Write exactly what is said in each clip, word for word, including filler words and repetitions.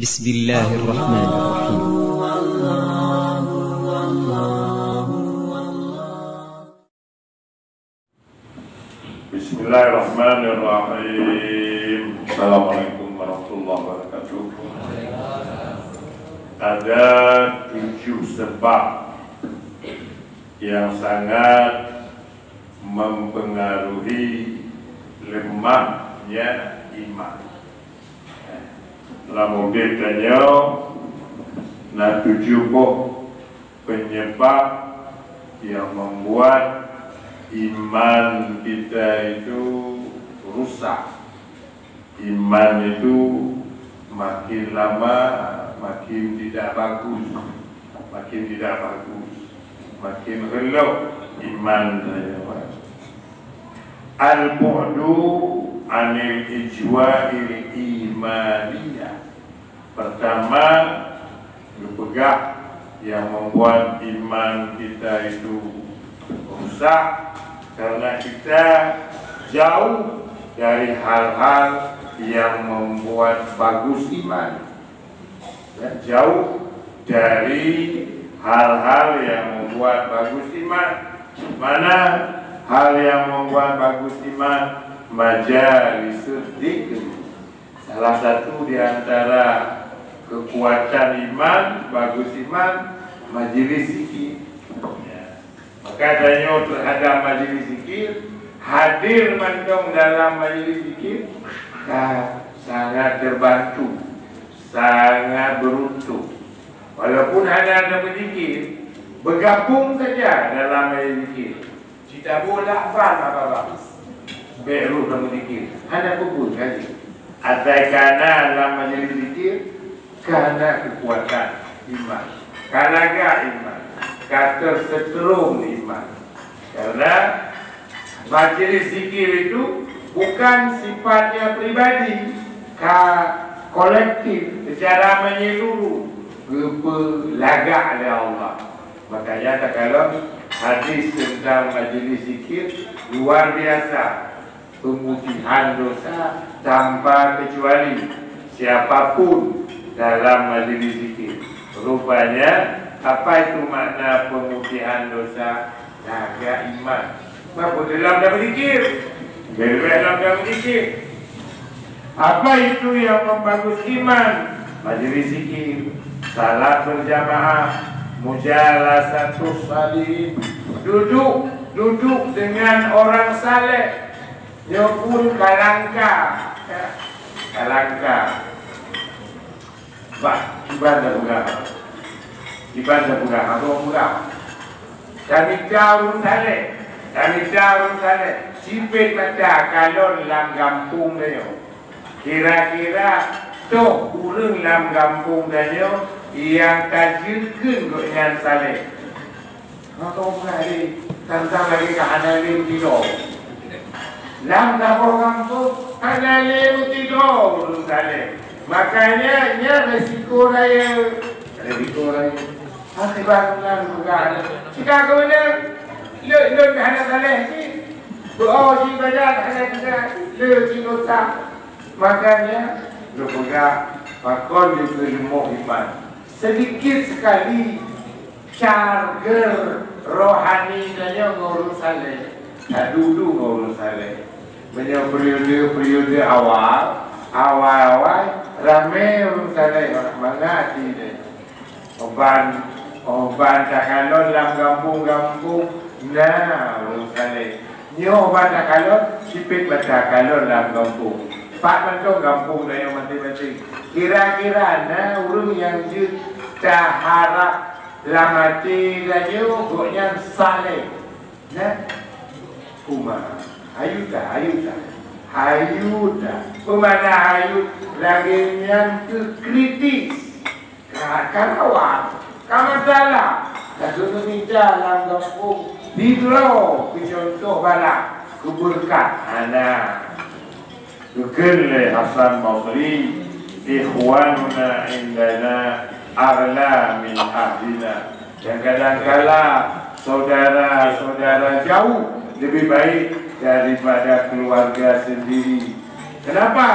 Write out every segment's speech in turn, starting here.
Bismillahirrahmanirrahim. Bismillahirrahmanirrahim. Assalamualaikum warahmatullahi wabarakatuh. Ada tujuh sebab yang sangat mempengaruhi lemahnya iman. Lam udeb tanyoe na tujuh boh penyebab yang membuat iman kita itu rusak. Iman itu makin lama makin tidak bagus, makin tidak bagus, makin reloh iman tanyoe. Al-bu'du anil ijwa'il imaniyah. Pertama, geupeugah yang membuat iman kita itu rusak karena kita jauh dari hal-hal yang membuat bagus iman. Ya, jauh dari hal-hal yang membuat bagus iman. Mana hal yang membuat bagus iman? Majalisul zikir. Salah satu di antara kekuatan iman, bagus iman, majelis zikir. Ya. Maka tanyoe terhadap majelis zikir, hadir mantong dalam majelis zikir, ka sangat terbantu, sangat beruntung. Walaupun hana ada berzikir, bergabung saja dalam majelis zikir. Cita bola ban apa bang? Bek roh dalam zikir. Hana pun pun kaji. Asai kana dalam majelis zikir, kana kekuatan iman. Ka lagak iman. Ka tersetrum iman. Karena majelis zikir itu bukan sifatnya pribadi, ka kolektif, secara menyeluruh, geupeu lagak oleh Allah. Makanya takalon hadis tentang majelis zikir luar biasa, pemujihan dosa tanpa kecuali siapapun dalam majelis zikir. Rupanya, apa itu makna pemujihan dosa? Jaga iman. Maka dalam dah berzikir, bebek dalam dah berzikir. Apa itu yang membagus iman? Majelis zikir, salat berjamaah, mujalasatus salihin, duduk duduk dengan orang saleh. Nyoe pun kalangka, ya, kalangka. Bah, kiban dah peugah. Kiban dah peugah, apa peugah? Kami tahu saleh, kami tahu saleh. Sipit mata kalon lam gampông tanyoe. Kira-kira toh ureuëng lam gampông tanyoe nyang tajeuet kheun gobnyan saleh. Maka orang hari tantang lagi ke hana lé tiga. Lam dapur gampông hana lé tiga ureuëng saleh. Makanya nya resiko raya. Resiko raya. Akibat nan bukan. Jika kau nak lé lé hana saleh ni, doa di badan hana tidak lé dosa. Makanya, geupeugah pakon dikeue leumoh iman. Sedikit sekali charger rohani tanyoe ngon ureuëng saleh, tadudu ngon ureuëng saleh. Meunyoe periode-periode awal, awai-awai ramé ureuëng saleh, mangat até. Oban, oban takalon lam gampông-gampông na ureuëng saleh. Nyoe oban takalon sipit mata kalon lam gampông. Pat mantong gampông tanyoe maséng-maséng. Kira-kira na ureuëng nyang jeuet taharap lam até tanyoe gobnyan saleh. Nah, uma, hayeu ta, hayeu ta, hayeu ta. Peumana hayeu lagée nyan keu kritis. Ka, ka rawan, ka masalah. Ka keuneuk mita lam gampông sidroe keu cuntoh bala keu beureukat hana. Geukheun lé Hasan Basri, "Ikhwanuna indana aghla min ahlina." Dan kadangkala saudara-saudara jauh lebih baik daripada keluarga sendiri. Kenapa?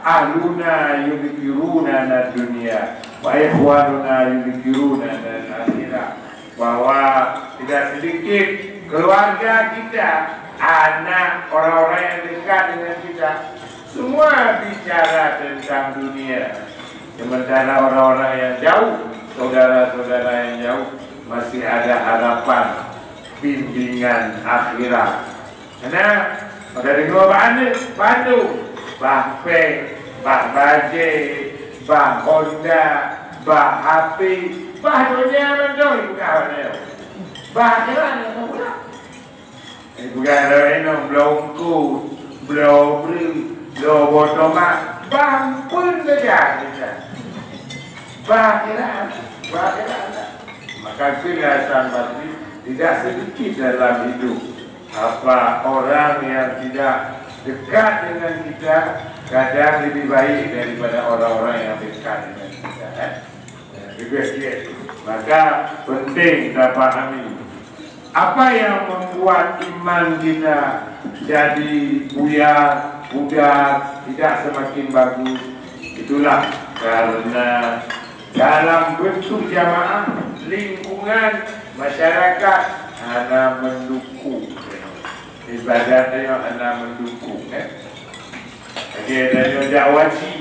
Ahluna yudhkiruna dunya wa ikhwanuna yudhkiruna akhirah, bahwa tidak sedikit keluarga kita, anak, orang-orang yang dekat dengan kita, semua bicara tentang dunia. Sementara orang-orang yang jauh, saudara-saudara yang jauh, masih ada harapan bimbingan akhirat. Karena pada deungoe bak aneuk, bandum, bah péng, bah bajée, bah Honda, bah H P, bah donya mantong ipeugah bak nyoe. Bah akhirat nyoe peugah. Ipeugah lagée nyoe, bloe eungkôt, bloe breueh, bloe boh tomat, bah eumpeuen saja kita. Bah akhirat, bah akhirat. Maka keunasan Basri tidak sedikit dalam hidup. Apa orang yang tidak dekat dengan kita, kadang lebih baik daripada orang-orang yang dekat dengan kita, eh? Ya, lebih sikit. Maka penting kita pahami apa yang membuat iman kita jadi buyar, pudar, tidak semakin bagus. Itulah karena dalam bentuk jamaah, lingkungan, masyarakat hana mendukung. Ibadat nyoe hana mendukung, eh. Lagée tanyoe jak haji,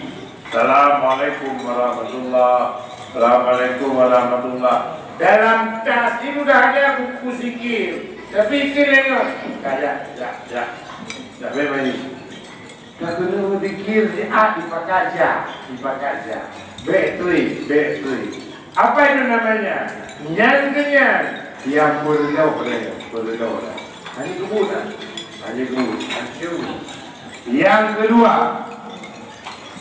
"Assalamualaikum warahmatullah. Assalamualaikum warahmatullah." Dalam tas itu dah ada buku zikir. Tapi zikir lengok. Dah, dah, dah, dah. Dah, baik, baik. Ka keuneuk zikir siat dipakat jak, dipakat jak. Bék tui, bék tui. Apa itu namanya? Nyan keuh nyan nyang peureulôh lé, peureulôh lé. Hana geubeuet, hana geubeuet, hancô. Yang kedua,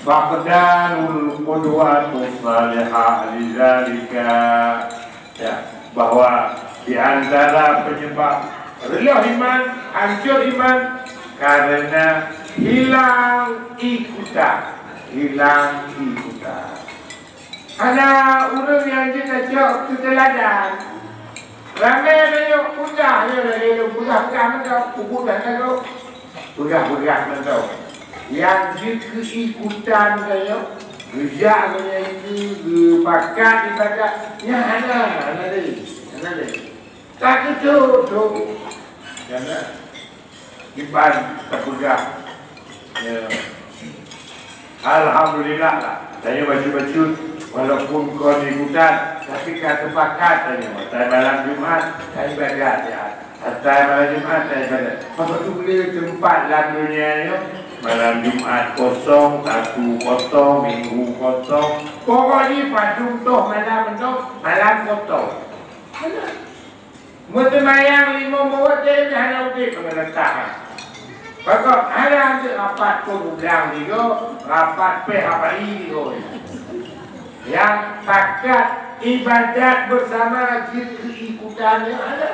faqdanul qudwatus salihah lidzalika. Ya, bahwa di antara penyebab reuloh iman, hancô iman, karena hilang ikutan, hilang ikutan. Hana ureuëng nyang jeuet tacok keu teuladan. Ramé rayeuk peugah, nyoe lagée lôn peugah-peugah mantong, peubuet hana gob. Peugah-peugah mantong. Nyang jeuet keu ikutan tanyoe, geujak ngon nyang itu, geupakat ibadat, nyan hana, hana lé, hana lé. Ka keucok-cok. Hana. Kiban tapeugah, ya, alhamdulillah lah. Tanyoe bacut-bacut, walaupun kon ikutan, tapi ka teupakat tanyoe. Asai malam Jumat, ka ibadat, ya. Asai malam Jumat, ka ibadat. Maka tu le teumpat lam dunia nyoe, malam Jumat kosong, Sabtu kosong, Minggu kosong. Pokok jih padum toh malam nyoe, malam kosong. Meuseumayang limong buleuen deh hana udeb peuneureusahan. Pakon hana hanjeuet rapat peuudang tigo, rapat P H P I tigo. Nyang pakat ibadat beusama jeuet keu ikutan nyang hana.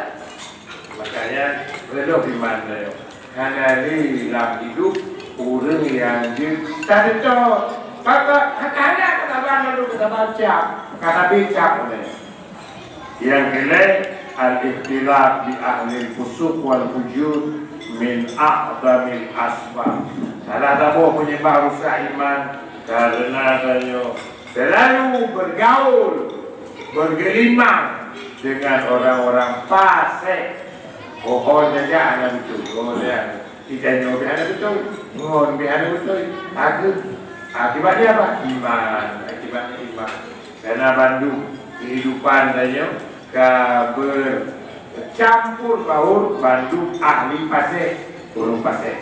Makanya, reuloh iman rayeuk. Hana lé lam hidup ureuëng nyang jeuet taseutôt. Pakon hana, hana kata ban lalu kata ban cap, kata becak uleh. Nyang keulhèe, al-ikhtilat bi ahlil fusuq wal fujur min a'zamil asbab. Salah saboh penyebab rusak iman karena tanyoe selalu bergaul, bergelimang dengan orang-orang fasik. Pohon saja hana beutôi, pohon saja. Di tanyoe pih hana beutôi, ngon pih hana beutôi. Aku, akibatnya apa? Iman, akibatnya iman. Karena bandum kehidupan tanyoe ka bercampur baur bandum ahli fasik, ureuëng fasik.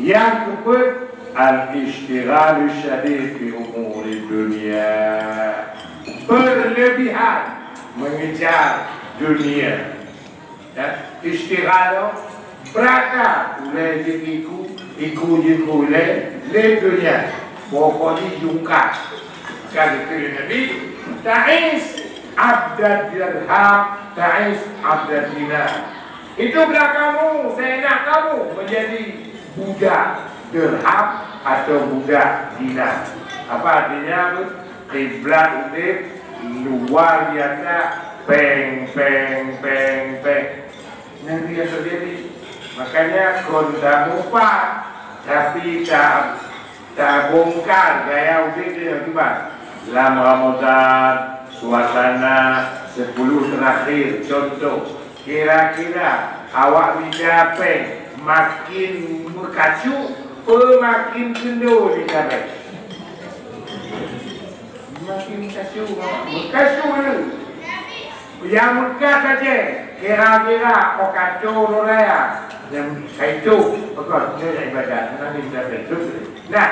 Nyang keupeuet, al-isytighalu syadid bi umuri dunya. Berlebihan mengejar dunia. Ya, isytighal, beurata ulèe jeuet keu iku, iku jeuet keu ulèe, lé donya, pokok jih jungkat. Ka geukheun lé Nabi, "Ta'is abdad dirham, ta'is abdad dinar." Hiduplah kamu seenak kamu menjadi budak dirham atau budak dinar. Apa artinya tu? Kiblat udeb luar biasa, peng, peng, peng, peng. Nyang dia terjadi. Makanya kon tamupat, tapi ta Tabongkar gaya udeb nyoe kiban. Lam Ramadan, suasana sepuluh terakhir, contoh, kira-kira awak mita péng makin meukacu, peu makin keundo mita péng? Makin meukacu, meukacu. Nyang meukat saja, kira-kira, oh, kacau loraya. Nyang kacau, pokok, dia ibadat, nanti kita kacau. Nah,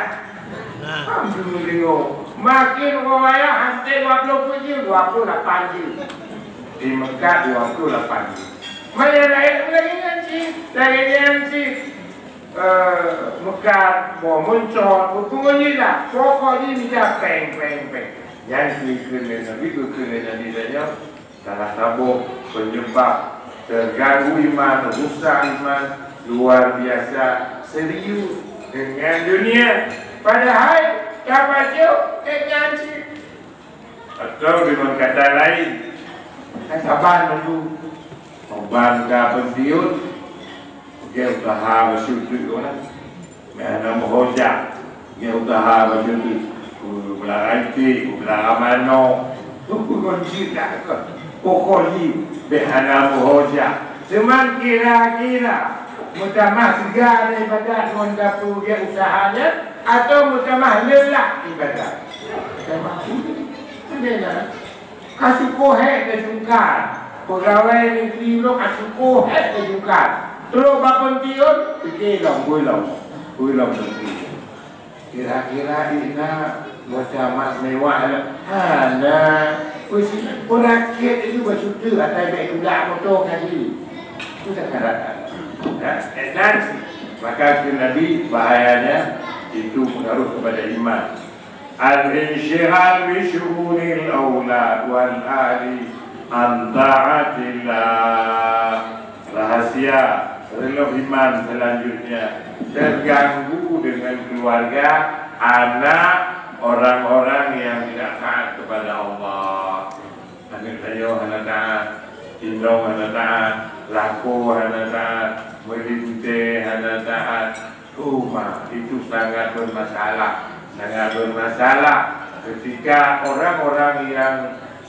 alhamdulillah. Makin loraya, hampir dua puluh tujuh, dua puluh lapan je. Di Mekah, dua puluh lapan je. Mana lain lagi nyan cit, lagi nyan cit. Eh, meukat, boh meuncot, peue-peue nyan lah. Pokok jih mita péng, péng, péng. Nyan geukheun lé Nabi, geukheun lé Nabi tanyoe, salah saboh penyebab terganggu iman, rusak iman, luar biasa serius dengan dunia. Padahai tabacut nyan cit. Atau deungon kata laén, ka saban laju. Saban ka pensiun, geu usaha bacut teuk ureueng. Meuhana meuhoja, geu usaha bacut teuk. Ku beulara iték, ku beulara manok. Ku ngon cit dak keu. Pokok jih, bèk hana meuhoja. Cuman kira-kira, meutamah siga ibadat ngon tapeugét usaha nyan, atau meutamah leulah ibadat? Meutamah. Ka syukoe hék tajungkar. Peugawai negeri uroe ka syukoe hék tajungkar. Trok bak peuntiôn, pike lom, beu lom. Beu lom peuntiôn. Kira-kira inan meutamah mewah lom. Hana. Peurakét itu bacut teuk, atai bèk tulak moto kaji. Itu tak harap. Ya, dan maka kata Nabi, bahayanya itu pengaruh kepada iman. Al-insyighalu bi syu'unil aulad wal ahli an ta'atillah. Rahasia reuloh iman selanjutnya terganggu dengan keluarga, anak, orang-orang yang tidak taat kepada Allah. Aneuk tanyoe hana taat, inong hana taat, lakoe hana taat, meulintèe hana taat. Uma, itu sangat bermasalah, sangat bermasalah ketika orang-orang yang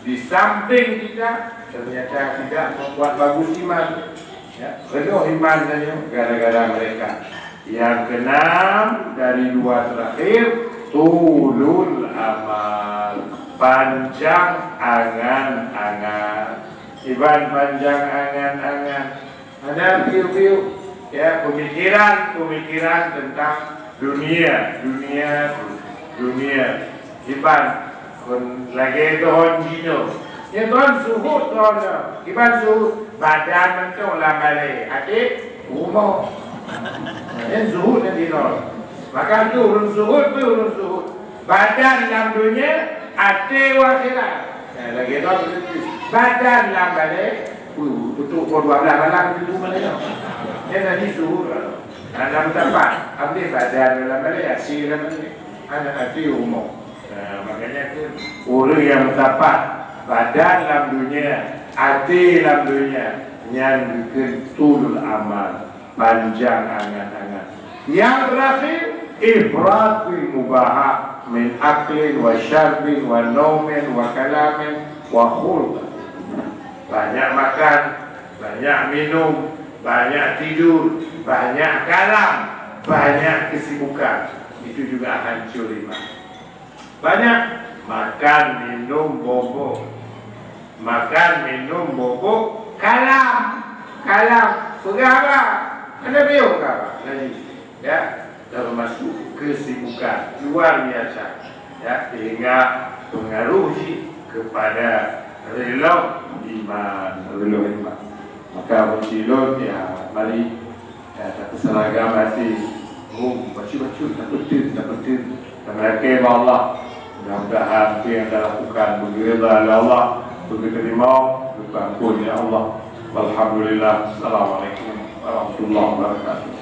di samping kita ternyata tidak membuat bagus iman. Ya, reuloh iman tanyoe gara-gara mereka. Yang keenam dari dua terakhir, tulul amal, panjang angan-angan. Iban panjang angan-angan. Hana piôh-piôh, ya, pemikiran-pemikiran tentang dunia, dunia, dunia. Iban kon lagèe teuhon jinoe. Ya, teuhon suhut teuhon nyoe. Iban suhut badan mantong lam balè, até rumoh. Nyan suhut nyan jinoe. Maka tu ureueng suhut, tu ureueng suhut. Badan lam dunia, até u akhirat. Nah, lagèe tu, badan lam balè, uh, peutrok poh dua blah malam di rumah dia. Dia tadi suruh, ada meusapat, ambil badan dalam balè, até dalam balè. Anak até rumoh. Nah, makanya tu, ureueng nyang meusapat, badan lam dunia, até lam dunia, nyan geukheun tulul amal. Panjang angan-angan. Yang terakhir, ifrat fil mubahat min aklin wa syarbin wa naumin wa kalamin wa khulqin. Banyak makan, banyak minum, banyak tidur, banyak kalam, banyak kesibukan. Itu juga hancur iman. Banyak makan, minum, bobok. Makan, minum, bobok, kalam. Kalam. Peugah haba. Hana piôh haba. Jadi, ya, termasuk kesibukan luar biasa. Ya, sehingga pengaruh jih kepada reuloh iman, reuloh iman. Maka meucilon, ya, mari Ya, tapi seragam hati. Oh, bacut-bacut, tapeuteueng, tapeuteueng. Tameulakèe bak Allah. Mudah-mudahan apa yang anda lakukan beugeurida lé Allah, beugeuteurimong, beuampôn lé Allah. Walhamdulillah. Assalamualaikum warahmatullahi wabarakatuh.